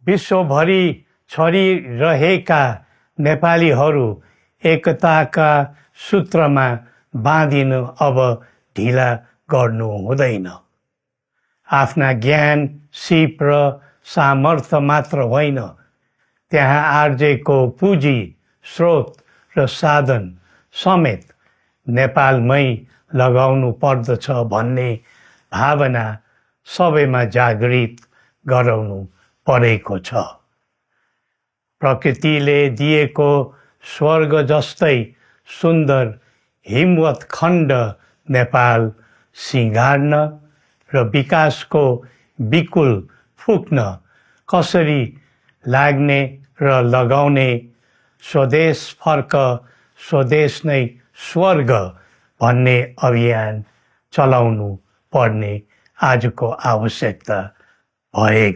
विश्वभरि छरिरहेका नेपालीहरू एकताका सूत्रमा बाँधिनु अब ढिला गर्नु हुँदैन। आफ्ना ज्ञान, सिप र सामर्थ्य मात्र होइन, त्यहाँ आर्जेको पुँजी, स्रोत र साधन समेत नेपालमै लगाउनु पर्दछ भन्ने भावना सबैमा जागृत गराउनु परेको छ। प्रकृतिले दिएको स्वर्ग जस्तै सुन्दर हिमवत् खण्ड नेपाल सिँगार्न र विकासको बिकुल फुक्न कसरी लाग्ने र लगाउने स्वदेश फर्क स्वदेश नै स्वर्ग भन्ने अभियान चलाउनु पर्ने आजको आवश्यकता भए